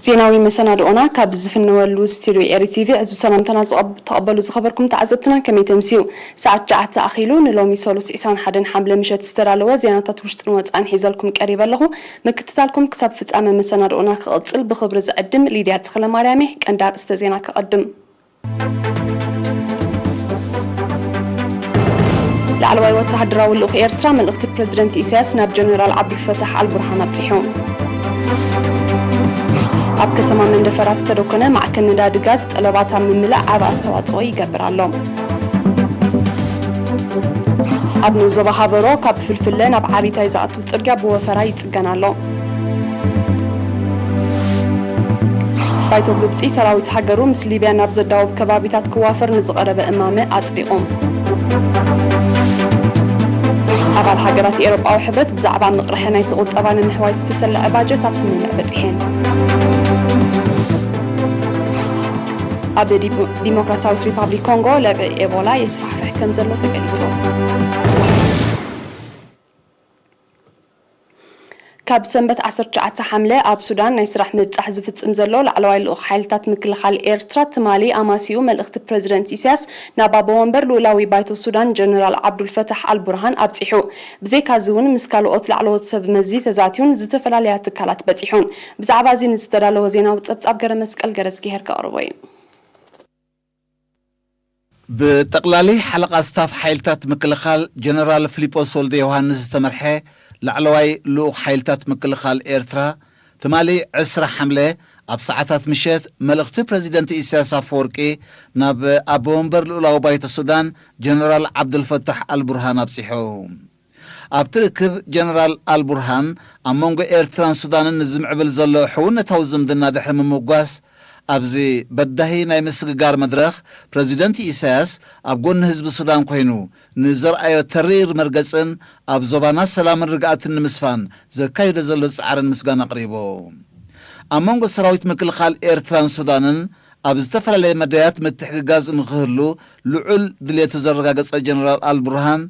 ዜናዊ መሰናድኦና ካብ ዝፍነወሉ ስቱድዮ ኤሪ ቲቪ ዕዙዝ ሰላምታና ዝቐብ-፣ ተቐበሉ ዝኸበርኩም ተዓዘብትና፣ ከመይ ተምስዩ? ሰዓት ትሽዓተ ኣኺሉ። ንሎሚ ሰሉስ ዕስራን ሓደን ሓምለ ምሸት ዝተዳለወ ዜናታት ውሽጥን ወጻእን ሒዘልኩም ቀሪበ ኣለኹ። ምክትታልኩም ክሳብ ፍጻመ መሰናድኦና ክቕጽል ብኽብሪ ዝዕድም ሊድያ ተኽለማርያም እየ። ቀንዲ ኣርእስተ ዜና ከቐድም። ላዕለዋይ ወተሃደራዊ ልኡኽ ኤርትራ መልእኽቲ ፕረዚደንት ኢሳያስ ናብ ጀነራል ዓብዱልፈታሕ ኣልቡርሃን ኣብጺሑ። ኣብ ከተማ መንደፈራ ዝተደኮነ ማዕከን ነዳዲ ጋዝ ጠለባት ኣብ ምምላእ ዓቢ ኣስተዋጽኦ ይገብር ኣሎ። ኣብ ዞባ ሃበሮ ካብ ፍልፍለ ናብ ዓሪታይ ዝኣቱ ጽርግያ ብወፈራ ይጽገን ኣሎ። ባይቶ ግብጺ ሰራዊት ሃገሩ ምስ ሊብያ ናብ ዘዳውብ ከባቢታት ክዋፈር ንዝቐረበ እማመ ኣጽዲቑ። ኣባል ሃገራት ኤውሮጳዊ ሕብረት ብዛዕባ ምቕርሐ ናይቲ ቁጠባ ንምሕዋይ ዝተሰለዐ ባጀት ኣብ ስምምዕ በጺሐን። ኣብ ዲሞ-፣ ዲሞክራሲያዊት ሪፓብሊክ ኮንጎ ለብዒ ኤቦላ የስፋሕፍሕ ከም ዘሎ ተገሊጹ። ካብ ሰንበት ዓሰርተ ትሽዓተ ሓምለ ኣብ ሱዳን ናይ ስራሕ ምብጻሕ ዝፍጽም ዘሎ ላዕለዋይ ልኡኽ ሓይልታት ምክልኻል ኤርትራ ትማሊ ኣማሲኡ መልእኽቲ ፕረዚደንት ኢሳያስ ናብ ኣቦ ወንበር ልኡላዊ ባይቶ ሱዳን ጀነራል ዓብዱልፈታሕ ኣልቡርሃን ኣብጺሑ። ብዘይካዚ እውን ምስ ካልኦት ላዕለዎት ሰብ መዚ ተዛትዩን ዝተፈላለያ ትካላት በጺሑን። ብዛዕባ እዚ ንዝተዳለወ ዜናዊ ጸብጻብ ገረ መስቀል ገረዝጊሄር ከቕርቦ እዩ። ብጠቕላሊ ሓለቓ ስታፍ ሓይልታት ምክልኻል ጀነራል ፊሊጶስ ወልደ ዮሃንስ ዝተመርሐ ላዕለዋይ ልኡኽ ሓይልታት ምክልኻል ኤርትራ ትማሊ ዕስራ ሓምለ ኣብ ሰዓታት ምሸት መልእኽቲ ፕረዚደንት ኢሳያስ ኣፈወርቂ ናብ ኣቦ ወንበር ልኡላዊ ባይቶ ሱዳን ጀነራል ዓብዱልፈታሕ ኣልቡርሃን ኣብጺሑ። ኣብቲ ርክብ ጀነራል ኣልቡርሃን ኣብ መንጎ ኤርትራን ሱዳንን ንዝምዕብል ዘሎ ሕውነታዊ ዝምድና ድሕሪ ምምጓስ፣ ኣብዚ በዳሂ ናይ ምስግጋር መድረኽ ፕረዚደንት ኢሳያስ ኣብ ጎኒ ህዝቢ ሱዳን ኮይኑ ንዘርኣዮ ተሪር መርገጽን ኣብ ዞባና ሰላምን ርግኣትን ንምስፋን ዘካይዶ ዘሎ ጻዕርን ምስጋና ኣቕሪቡ። ኣብ መንጎ ሰራዊት ምክልኻል ኤርትራን ሱዳንን ኣብ ዝተፈላለየ መዳያት ምትሕግጋዝ ንኽህሉ ልዑል ድሌቱ ዘረጋገጸ ጀነራል ኣልቡርሃን፣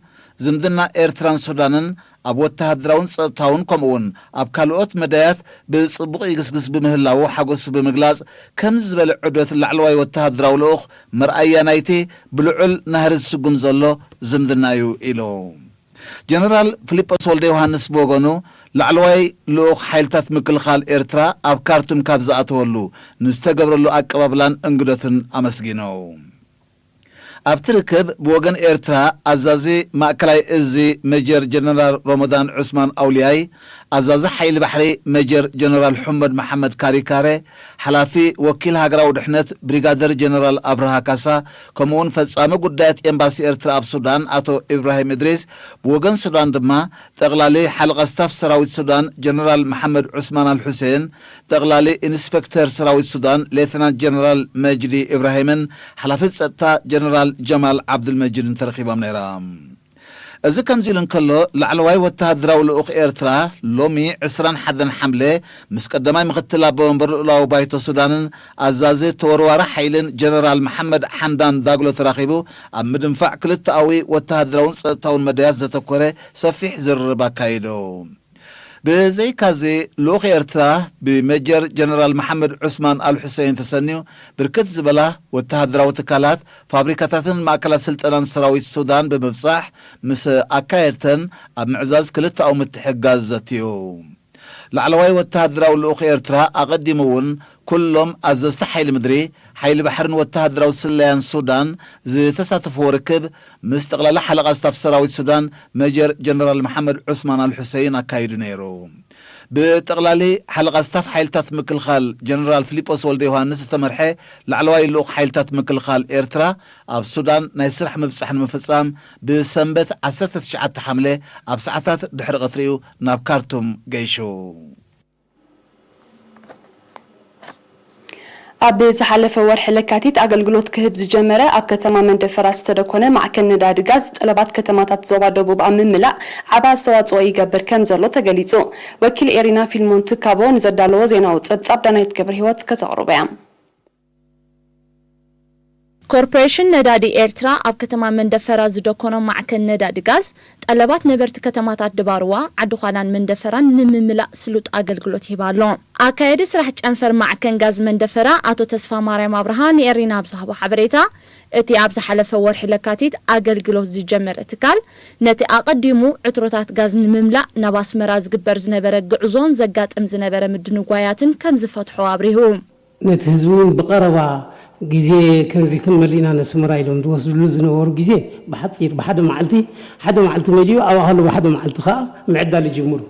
ዝምድና ኤርትራን ሱዳንን ኣብ ወተሃደራውን ጸጥታውን ከምኡውን ኣብ ካልኦት መዳያት ብጽቡቕ ይግስግስ ብምህላዉ ሓጎሱ ብምግላጽ፣ ከምዚ ዝበለ ዑደት ላዕለዋይ ወተሃደራዊ ልኡኽ መርኣያ ናይቲ ብልዑል ናህሪ ዝስጉም ዘሎ ዝምድና እዩ ኢሉ። ጀነራል ፊሊጶስ ወልደ ዮሃንስ ብወገኑ፣ ላዕለዋይ ልኡኽ ሓይልታት ምክልኻል ኤርትራ ኣብ ካርቱም ካብ ዝኣተወሉ ንዝተገብረሉ ኣቀባብላን እንግደቱን ኣመስጊኑ። ኣብቲ ርክብ ብወገን ኤርትራ ኣዛዚ ማእከላይ እዚ ሜጀር ጀነራል ሮሞዳን ዑስማን ኣውልያይ፣ ኣዛዚ ሓይሊ ባሕሪ ሜጀር ጀነራል ሑመድ መሓመድ ካሪካረ፣ ሓላፊ ወኪል ሃገራዊ ድሕነት ብሪጋደር ጀነራል ኣብርሃ ካሳ፣ ከምኡውን ፈጻሚ ጉዳያት ኤምባሲ ኤርትራ ኣብ ሱዳን ኣቶ ኢብራሂም እድሪስ፣ ብወገን ሱዳን ድማ ጠቕላሊ ሓለቓ ስታፍ ሰራዊት ሱዳን ጀነራል መሓመድ ዑስማን ኣል ሑሴን፣ ጠቕላሊ ኢንስፔክተር ሰራዊት ሱዳን ሌተናንት ጀነራል መጅዲ ኢብራሂምን ሓላፊ ጸጥታ ጀነራል ጀማል ዓብዱልመጂድን ተረኺቦም ነይሮም። እዚ ከምዚ ኢሉ እንከሎ፣ ላዕለዋይ ወተሃደራዊ ልኡኽ ኤርትራ ሎሚ ዕስራን ሓደን ሓምለ ምስ ቀዳማይ ምኽትል ኣቦ ወንበር ልኡላዊ ባይቶ ሱዳንን ኣዛዚ ተወርዋሪ ሓይልን ጀነራል መሓመድ ሓምዳን ዳግሎ ተራኺቡ ኣብ ምድንፋዕ ክልተኣዊ ወተሃደራውን ጸጥታውን መዳያት ዘተኮረ ሰፊሕ ዝርርብ ኣካይዱ። ብዘይካዚ፣ ልኡኽ ኤርትራ ብሜጀር ጀነራል መሓመድ ዑስማን ኣል ሑሰይን ተሰንዩ ብርክት ዝበላ ወተሃደራዊ ትካላት፣ ፋብሪካታትን ማእከላት ስልጠናን ሰራዊት ሱዳን ብምብጻሕ፣ ምስ ኣካየድተን ኣብ ምዕዛዝ ክልተኣዊ ምትሕግጋዝ ዘትዩ። ላዕለዋይ ወተሃደራዊ ልኡኽ ኤርትራ ኣቐዲሙ እውን ኩሎም ኣዘዝቲ ሓይሊ ምድሪ፣ ሓይሊ ባሕርን ወተሃደራዊ ስለያን ሱዳን ዝተሳተፍዎ ርክብ ምስ ጠቕላላ ሓለቓ ስታፍ ሰራዊት ሱዳን ሜጀር ጀነራል መሓመድ ዑስማን ኣል ሑሰይን ኣካይዱ ነይሩ። ብጠቕላሊ ሓለቓ ስታፍ ሓይልታት ምክልኻል ጀነራል ፊሊጶስ ወልደ ዮሃንስ ዝተመርሐ ላዕለዋይ ልኡኽ ሓይልታት ምክልኻል ኤርትራ ኣብ ሱዳን ናይ ስራሕ ምብጻሕ ንምፍጻም ብሰንበት ዓሰርተ ትሽዓተ ሓምለ ኣብ ሰዓታት ድሕሪ ቀትሪ'ዩ ናብ ካርቱም ገይሹ። ኣብ ዝሓለፈ ወርሒ ለካቲት ኣገልግሎት ክህብ ዝጀመረ ኣብ ከተማ መንደፈራ ዝተደኮነ ማዕከን ነዳዲ ጋዝ ጠለባት ከተማታት ዞባ ደቡብ ኣብ ምምላእ ዓቢ ኣስተዋጽኦ ይገብር ከም ዘሎ ተገሊጹ። ወኪል ኤሪና ፊልሞን ትካቦ ንዘዳለዎ ዜናዊ ጸብጻብ ዳናይት ገብረ ህይወት ከተቕርቦ እያ። ኮርፖሬሽን ነዳዲ ኤርትራ ኣብ ከተማ መንደፈራ ዝደኮኖ ማዕከን ነዳዲ ጋዝ፣ ጠለባት ነበርቲ ከተማታት ድባርዋ፣ ዓዲ ዃላን መንደፈራን ንምምላእ ስሉጥ ኣገልግሎት ይህብ ኣሎ። ኣካየዲ ስራሕ ጨንፈር ማዕከን ጋዝ መንደፈራ ኣቶ ተስፋ ማርያም ኣብርሃ ንኤሪና ኣብ ዝሃቦ ሓበሬታ፣ እቲ ኣብ ዝሓለፈ ወርሒ ለካቲት ኣገልግሎት ዝጀመረ ትካል፣ ነቲ ኣቐዲሙ ዕትሮታት ጋዝ ንምምላእ ናብ ኣስመራ ዝግበር ዝነበረ ግዕዞን ዘጋጥም ዝነበረ ምድንጓያትን ከም ዝፈትሖ ኣብሪሁ። ነቲ ህዝቢ እውን ብቐረባ ግዜ ከምዚ ክንመልእ ኢና ነስመራ ኢሎም ዝወስድሉ ዝነበሩ ግዜ ብሓፂር ብሓደ መዓልቲ፣ ሓደ መዓልቲ መሊኡ ኣብኣ ከሎ ብሓደ መዓልቲ ከዓ ምዕዳል ይጅምሩ።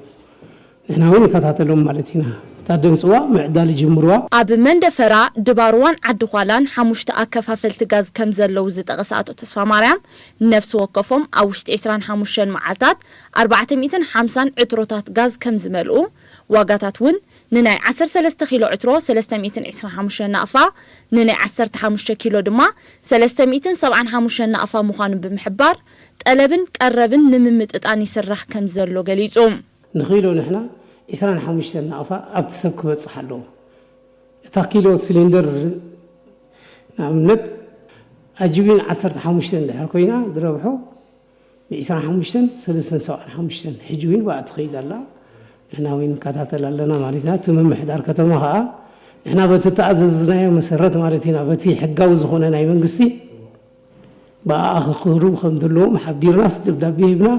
ንሕና እውን ንከታተሎም ማለት ኢና። እታ ደምፅዋ ምዕዳል ይጅምርዋ። ኣብ መንደፈራ፣ ድባርዋን ዓዲ ኳላን ሓሙሽተ ኣከፋፈልቲ ጋዝ ከም ዘለዉ ዝጠቐሰ ኣቶ ተስፋ ማርያም፣ ነፍሲ ወከፎም ኣብ ውሽጢ ዕስራን ሓሙሽተን መዓልታት ኣርባዕተ ሚእትን ሓምሳን ዕትሮታት ጋዝ ከም ዝመልኡ፣ ዋጋታት እውን ንናይ ዓሰርተ ሰለስተ ኪሎ ዕትሮ ሰለስተ ሚእትን ዕስራን ሓሙሽተን ናቕፋ፣ ንናይ ዓሰርተ ሓሙሽተ ኪሎ ድማ ሰለስተ ሚእትን ሰብዓን ሓሙሽተን ናቕፋ ምዃኑ ብምሕባር፣ ጠለብን ቀረብን ንምምጥጣን ይስራሕ ከም ዘሎ ገሊጹ። ንኺሎ ንሕና ዕስራን ሓሙሽተን ናቕፋ ኣብቲ ሰብ ክበጽሕ ኣለዎ። እታ ኪሎ ሲሊንደር ንኣብነት ኣጅቢን ዓሰርተ ሓሙሽተ እንድሕር ኮይና ዝረብሖ ብ ዕስራን ሓሙሽተን ሰለስተን ሰብዓን ሓሙሽተን ሕጂ እውን ብኣ ትኸይድ ኣላ። ንሕና እውን ንከታተል ኣለና ማለት ኢና። እቲ ምምሕዳር ከተማ ኸኣ ንሕና በቲ ተኣዘዝናዮ መሰረት ማለት ኢና፣ በቲ ሕጋዊ ዝኾነ ናይ መንግስቲ ብኣኣ ክኽሩ ከም ዘለዎም ሓቢርናስ ደብዳቤ ሂብና፣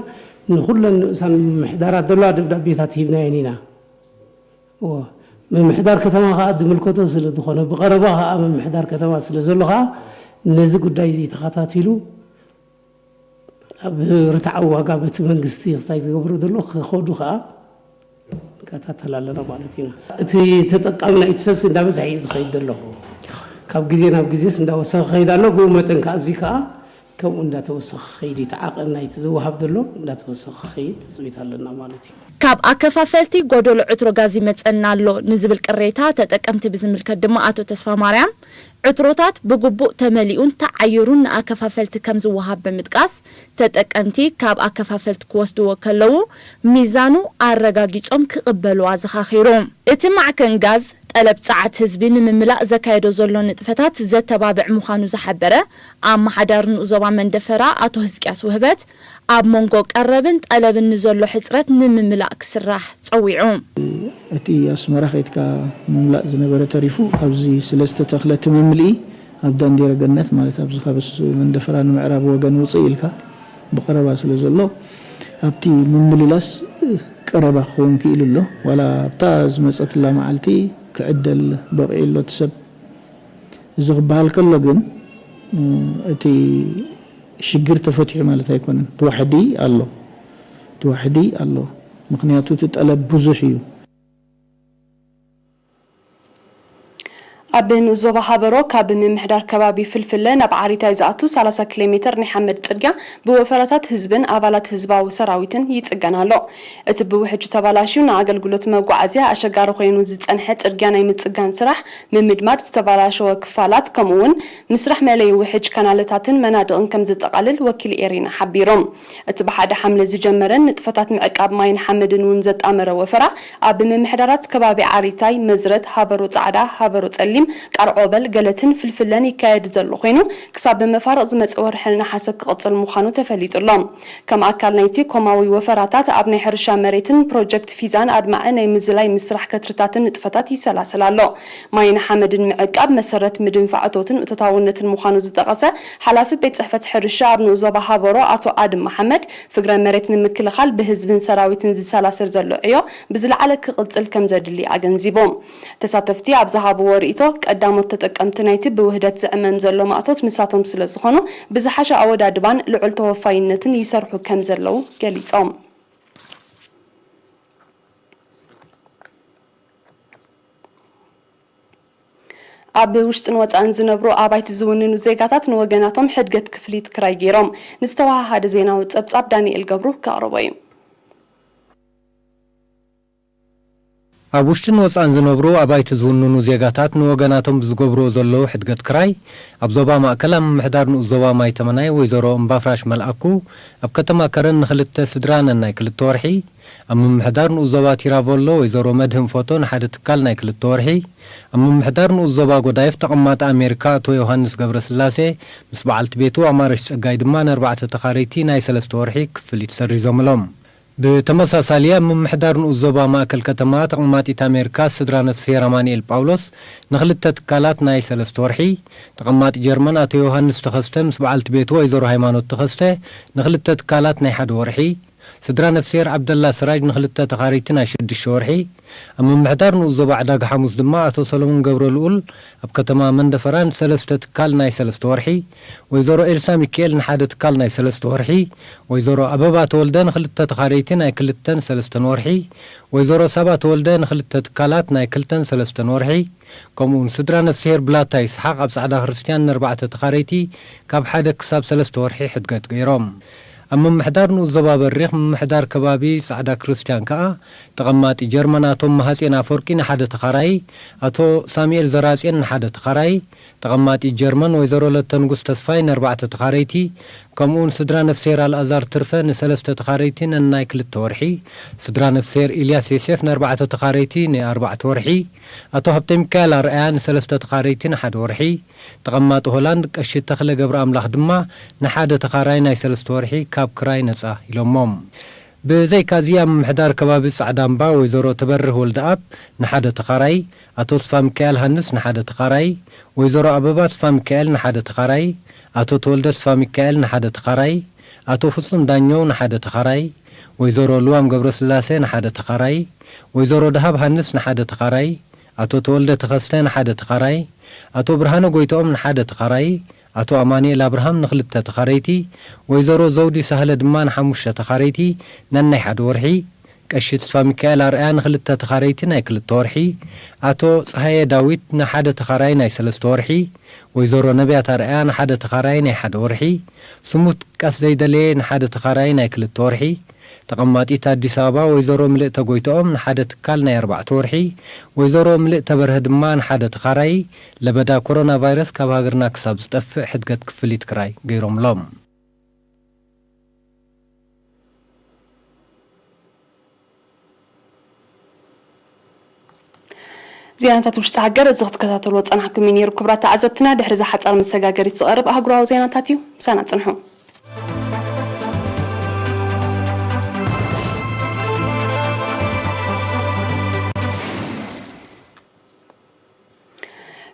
ንኹለን ንኡሳን ምምሕዳራት ዘለዋ ደብዳቤታት ሂብናየን ኢና። እዎ፣ ምምሕዳር ከተማ ኸኣ ዝምልከቶ ስለ ዝኾነ፣ ብቐረባ ኸኣ ምምሕዳር ከተማ ስለ ዘሎ ኸኣ ነዚ ጉዳይ እዚ ተኸታቲሉ ኣብ ርትዓዊ ዋጋ በቲ መንግስቲ ክስታይ ዝገብሮ ዘሎ ክኸዱ ኸኣ ንከታተል ኣለና ማለት ኢና። እቲ ተጠቃሚ ናይቲ ሰብሲ እንዳበዝሐ እዩ ዝኸይድ ዘሎ። ካብ ግዜ ናብ ግዜስ እንዳወሰኸ ክኸይድ ኣሎ። ብኡ መጠን ከኣ ኣብዚ ከኣ ከምኡ እንዳተወሰኸ ክኸይድ እዩ። እቲ ዓቐን ናይቲ ዝወሃብ ዘሎ እንዳተወሰኸ ክኸይድ ትጽቢት ኣለና ማለት እዩ። ካብ ኣከፋፈልቲ ጎደሎ ዕትሮ ጋዝ ይመጸና ኣሎ ንዝብል ቅሬታ ተጠቀምቲ ብዝምልከት ድማ ኣቶ ተስፋ ማርያም፣ ዕትሮታት ብግቡእ ተመሊኡን ተዓይሩን ንኣከፋፈልቲ ከም ዝወሃብ ብምጥቃስ፣ ተጠቀምቲ ካብ ኣከፋፈልቲ ክወስድዎ ከለዉ ሚዛኑ ኣረጋጊጾም ክቕበሉ ኣዘኻኺሩ። እቲ ማዕከን ጋዝ፣ ጠለብ ጸዓት ህዝቢ ንምምላእ ዘካየዶ ዘሎ ንጥፈታት ዘተባብዕ ምዃኑ ዝሓበረ ኣመሓዳሪ ንኡስ ዞባ መንደፈራ ኣቶ ህዝቅያስ ውህበት፣ ኣብ መንጎ ቀረብን ጠለብን ንዘሎ ሕጽረት ንምምላእ ክስራሕ ጸዊዑ። እቲ ኣስመራ ከይድካ ምምላእ ዝነበረ ተሪፉ ኣብዚ ስለ ዝተተኽለ እቲ መምልኢ ኣብ ዳንዴረ ገነት ማለት ኣብዚ ካብ ስ-፣ መንደፈራ ንምዕራብ ወገን ውፅእ ኢልካ ብቐረባ ስለ ዘሎ ኣብቲ ምምልላስ ቀረባ ክኸውን ክኢሉ ኣሎ። ዋላ ኣብታ ዝመፀትላ መዓልቲ ክዕደል በቒዑ ኣሎ እቲ ሰብ። እዚ ክበሃል ከሎ ግን እቲ ሽግር ተፈቲሑ ማለት ኣይኮነን። እቲ ዋሕዲ ኣሎ፣ እቲ ዋሕዲ ኣሎ። ምኽንያቱ እቲ ጠለብ ብዙሕ እዩ። ኣብ ንኡስ ዞባ ሃበሮ ካብ ምምሕዳር ከባቢ ፍልፍለ ናብ ዓሪታይ ዝኣቱ ሰላሳ ኪሎ ሜተር ናይ ሓመድ ጽርግያ ብወፈራታት ህዝብን ኣባላት ህዝባዊ ሰራዊትን ይጽገን ኣሎ። እቲ ብውሕጅ ተባላሽዩ ንኣገልግሎት መጓዓዝያ ኣሸጋሪ ኮይኑ ዝጸንሐ ጽርግያ ናይ ምጽጋን ስራሕ፣ ምምድማድ ዝተባላሸወ ክፋላት፣ ከምኡ እውን ምስራሕ መለይ ውሕጅ ካናለታትን መናድቕን ከም ዘጠቓልል ወኪል ኤሪና ሓቢሮም። እቲ ብሓደ ሓምለ ዝጀመረን ንጥፈታት ምዕቃብ ማይን ሓመድን እውን ዘጣመረ ወፈራ፣ ኣብ ምምሕዳራት ከባቢ ዓሪታይ፣ መዝረት፣ ሃበሮ ጻዕዳ፣ ሃበሮ ጸሊም፣ ቃርዖበል፣ ገለትን ፍልፍለን ይካየድ ዘሎ ኮይኑ፣ ክሳብ ብመፋርቕ ዝመጽእ ወርሒ ነሓሰ ክቕጽል ምዃኑ ተፈሊጡ ኣሎ። ከም ኣካል ናይቲ ኮማዊ ወፈራታት፣ ኣብ ናይ ሕርሻ መሬትን ፕሮጀክት ፊዛን ኣድማዒ ናይ ምዝላይ ምስራሕ ከትርታትን ንጥፈታት ይሰላሰል ኣሎ። ማይን ሓመድን ምዕቃብ መሰረት ምድንፋዕ እቶትን እቶታውነትን ምዃኑ ዝጠቐሰ ሓላፊ ቤት ጽሕፈት ሕርሻ ኣብ ንኡስ ዞባ ሃበሮ ኣቶ ኣድም መሓመድ፣ ፍግረ መሬት ንምክልኻል ብህዝብን ሰራዊትን ዝሰላሰል ዘሎ ዕዮ ብዝለዓለ ክቕጽል ከም ዘድሊ ኣገንዚቦም። ተሳተፍቲ ኣብ ዝሃብዎ ርእይቶ፣ ቀዳሞት ተጠቀምቲ ናይቲ ብውህደት ዝዕመም ዘሎ ማእቶት ንሳቶም ስለ ዝኾኑ፣ ብዝሓሸ ኣወዳድባን ልዑል ተወፋይነትን ይሰርሑ ከም ዘለዉ ገሊጾም። ኣብ ውሽጥን ወጻእን ዝነብሩ ኣባይቲ ዝውንኑ ዜጋታት ንወገናቶም ሕድገት ክፍሊት ክራይ ገይሮም። ንዝተወሃሃደ ዜናዊ ጸብጻብ ዳንኤል ገብሩ ከቕርቦ እዩ። ኣብ ውሽጥን ወጻእን ዝነብሩ ኣባይቲ ዝውንኑ ዜጋታት ንወገናቶም ብዝገብርዎ ዘለዉ ሕድገት ክራይ፣ ኣብ ዞባ ማእከል ኣብ ምምሕዳር ንኡስ ዞባ ማይ ተመናይ ወይዘሮ እምባፍራሽ መልኣኩ፣ ኣብ ከተማ ከረን ንኽልተ ስድራ ነናይ ክልተ ወርሒ፣ ኣብ ምምሕዳር ንኡስ ዞባ ቲራቮሎ ወይዘሮ መድህን ፎቶ ንሓደ ትካል ናይ ክልተ ወርሒ፣ ኣብ ምምሕዳር ንኡስ ዞባ ጎዳይፍ ተቐማጢ ኣሜሪካ ኣቶ ዮሃንስ ገብረስላሴ ምስ በዓልቲ ቤቱ ኣማረሽ ጸጋይ ድማ ንኣርባዕተ ተኻረይቲ ናይ ሰለስተ ወርሒ ክፍሊት ሰሪዞምሎም። ብተመሳሳሊ ኣብ ምምሕዳር ንኡስ ዞባ ማእከል ከተማ ተቐማጢት ኣሜሪካ ስድራ ነፍስሄር ኣማኑኤል ጳውሎስ ንኽልተ ትካላት ናይ ሰለስተ ወርሒ፣ ተቐማጢ ጀርመን ኣቶ ዮሃንስ ተኸስተ ምስ በዓልቲ ቤቱ ወይዘሮ ሃይማኖት ተኸስተ ንኽልተ ትካላት ናይ ሓደ ወርሒ፣ ስድራ ነፍስሄር ዓብደላ ስራጅ ንኽልተ ተኻረይቲ ናይ ሽዱሽተ ወርሒ፣ ኣብ ምምሕዳር ንኡስ ዞባ ዕዳጋ ሓሙስ ድማ ኣቶ ሰሎሞን ገብረልኡል ኣብ ከተማ መንደፈራ ንሰለስተ ትካል ናይ ሰለስተ ወርሒ፣ ወይዘሮ ኤልሳ ሚካኤል ንሓደ ትካል ናይ ሰለስተ ወርሒ፣ ወይዘሮ ኣበባ ተወልደ ንኽልተ ተኻረይቲ ናይ ክልተን ሰለስተን ወርሒ፣ ወይዘሮ ሳባ ተወልደ ንኽልተ ትካላት ናይ ክልተን ሰለስተን ወርሒ፣ ከምኡውን ስድራ ነፍስሄር ብላታ ይስሓቕ ኣብ ጻዕዳ ክርስትያን ንኣርባዕተ ተኻረይቲ ካብ ሓደ ክሳብ ሰለስተ ወርሒ ሕድገት ገይሮም። ኣብ ምምሕዳር ንኡስ ዞባ በሪኽ ምምሕዳር ከባቢ ጻዕዳ ክርስትያን ከኣ ተቐማጢ ጀርመን ኣቶ መሃጼን ኣፈወርቂ ንሓደ ተኻራይ፣ ኣቶ ሳሙኤል ዘራጼን ንሓደ ተኻራይ፣ ተቐማጢ ጀርመን ወይዘሮ ለተንጉስ ተስፋይ ንኣርባዕተ ተኻረይቲ፣ ከምኡውን ስድራ ነፍስሄር ኣልኣዛር ትርፈ ንሰለስተ ተኻረይቲ ነናይ ክልተ ወርሒ፣ ስድራ ነፍስሄር ኢልያስ ዮሴፍ ንኣርባዕተ ተኻረይቲ ንኣርባዕተ ወርሒ፣ ኣቶ ሃብተ ሚካኤል ኣርኣያ ንሰለስተ ተኻረይቲ ንሓደ ወርሒ፣ ተቐማጢ ሆላንድ ቀሺ ተኽለ ገብረ ኣምላኽ ድማ ንሓደ ተኻራይ ናይ ሰለስተ ወርሒ ካብ ክራይ ነጻ ኢሎሞም። ብዘይካዚ ኣብ ምምሕዳር ከባቢ ጻዕዳ እምባ ወይዘሮ ትበርህ ወልደኣብ ንሓደ ተኻራይ፣ ኣቶ ተስፋ ሚካኤል ሃንስ ንሓደ ተኻራይ፣ ወይዘሮ ኣበባ ተስፋ ሚካኤል ንሓደ ተኻራይ፣ ኣቶ ተወልደ ተስፋ ሚካኤል ንሓደ ተኻራይ፣ ኣቶ ፍጹም ዳኘው ንሓደ ተኻራይ፣ ወይዘሮ ልዋም ገብረስላሴ ንሓደ ተኻራይ፣ ወይዘሮ ደሃብ ሃንስ ንሓደ ተኻራይ፣ ኣቶ ተወልደ ተኸስተ ንሓደ ተኻራይ፣ ኣቶ ብርሃነ ጎይትኦም ንሓደ ተኻራይ፣ ኣቶ ኣማኑኤል ኣብርሃም ንኽልተ ተኻረይቲ፣ ወይዘሮ ዘውዲ ሳህለ ድማ ንሓሙሽተ ተኻረይቲ ነናይ ሓደ ወርሒ፣ ቀሺ ተስፋ ሚካኤል ኣርኣያ ንኽልተ ተኻረይቲ ናይ ክልተ ወርሒ፣ ኣቶ ጸሃየ ዳዊት ንሓደ ተኻራይ ናይ ሰለስተ ወርሒ፣ ወይዘሮ ነብያት ኣርኣያ ንሓደ ተኻራይ ናይ ሓደ ወርሒ፣ ስሙ ክጥቀስ ዘይደለየ ንሓደ ተኻራይ ናይ ክልተ ወርሒ፣ ተቐማጢት ኣዲስ ኣበባ ወይዘሮ ምልእተ ጎይትኦም ንሓደ ትካል ናይ ኣርባዕተ ወርሒ፣ ወይዘሮ ምልእተ በርሀ ድማ ንሓደ ተኻራይ ለበዳ ኮሮና ቫይረስ ካብ ሃገርና ክሳብ ዝጠፍእ ሕድገት ክፍሊት ክራይ ገይሮምሎም። ዜናታት ውሽጢ ሃገር እዚ ክትከታተልዎ ጸናሕኩም እዩ ነይሩ። ክቡራት ተዓዘብትና፣ ድሕሪ እዛ ሓጻር መሰጋገሪት ዝቐርብ ኣህጉራዊ ዜናታት እዩ። ምሳና ጽንሑ።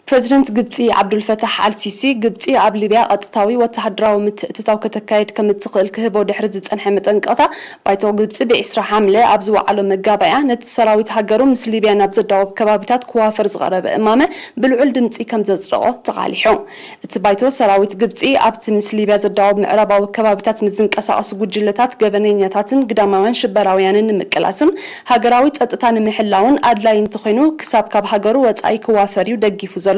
ፕረዚደንት ግብጺ ዓብዱልፈታሕ ኣልሲሲ፣ ግብጺ ኣብ ሊብያ ቀጥታዊ ወተሃደራዊ ምትእትታው ከተካይድ ከም እትኽእል ክህቦ ድሕሪ ዝጸንሐ መጠንቀቕታ፣ ባይቶ ግብጺ ብዒስራ ሓምለ ኣብ ዝወዓሎ መጋባእያ፣ ነቲ ሰራዊት ሃገሩ ምስ ሊብያ ናብ ዘዳወብ ከባቢታት ክዋፈር ዝቐረበ እማመ ብልዑል ድምጺ ከም ዘጽደቖ ተቓሊሑ። እቲ ባይቶ፣ ሰራዊት ግብጺ ኣብቲ ምስ ሊብያ ዘዳወብ ምዕራባዊ ከባቢታት ንዝንቀሳቐሱ ጉጅለታት ገበነኛታትን ግዳማውያን ሽበራውያንን ንምቅላስን ሃገራዊ ጸጥታ ንምሕላውን ኣድላዪ እንተኾይኑ ክሳብ ካብ ሃገሩ ወጻኢ ክዋፈር እዩ ደጊፉ ዘሎ።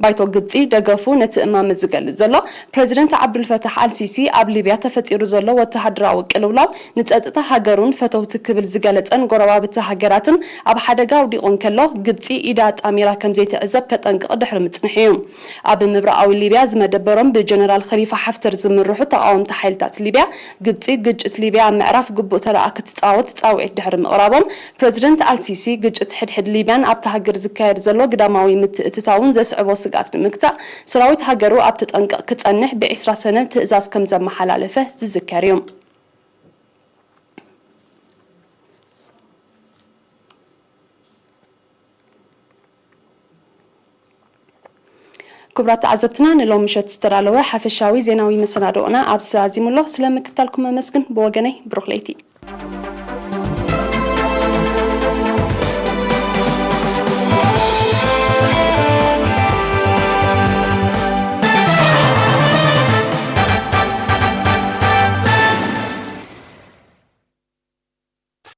ባይቶ ግብጺ ደገፉ ነቲ እማመ ዝገልጽ ዘሎ፣ ፕረዚደንት ዓብዱልፈታሕ ኣልሲሲ ኣብ ሊብያ ተፈጢሩ ዘሎ ወተሃደራዊ ቅልውላው ንጸጥታ ሃገሩን ፈተውቲ ክብል ዝገለጸን ጎረባብቲ ሃገራትን ኣብ ሓደጋ ኣውዲቑ እንከሎ፣ ግብጺ ኢዳ ኣጣሚራ ከም ዘይትዕዘብ ከጠንቅቕ ድሕሪ ምጽንሑ እዩ። ኣብ ምብራቓዊ ሊብያ ዝመደበሮም ብጀነራል ኸሊፋ ሓፍተር ዝምርሑ ተቓወምቲ ሓይልታት ሊብያ፣ ግብጺ ግጭት ሊብያ ኣብ ምዕራፍ ግቡእ ተረኣ ክትጻወት ጻውዒት ድሕሪ ምቕራቦም፣ ፕረዚደንት ኣልሲሲ፣ ግጭት ሕድሕድ ሊብያን ኣብታ ሃገር ዝካየድ ዘሎ ግዳማዊ ምትእትታውን ዘስዕቦ ስግኣት ንምግታእ፣ ሰራዊት ሃገሩ ኣብ ተጠንቀቕ ክጸንሕ ብዒስራ ሰነ ትእዛዝ ከም ዘመሓላለፈ ዝዝከር እዩ። ክቡራት ተዓዘብትና፣ ንሎም ምሸት ዝተዳለወ ሓፈሻዊ ዜናዊ መሰናድኦና ኣብዚ ኣዚሙ ኣሎ። ስለ ምክትታልኩም ኣመስግን። ብወገነይ፣ ብሩኽ ለይቲ።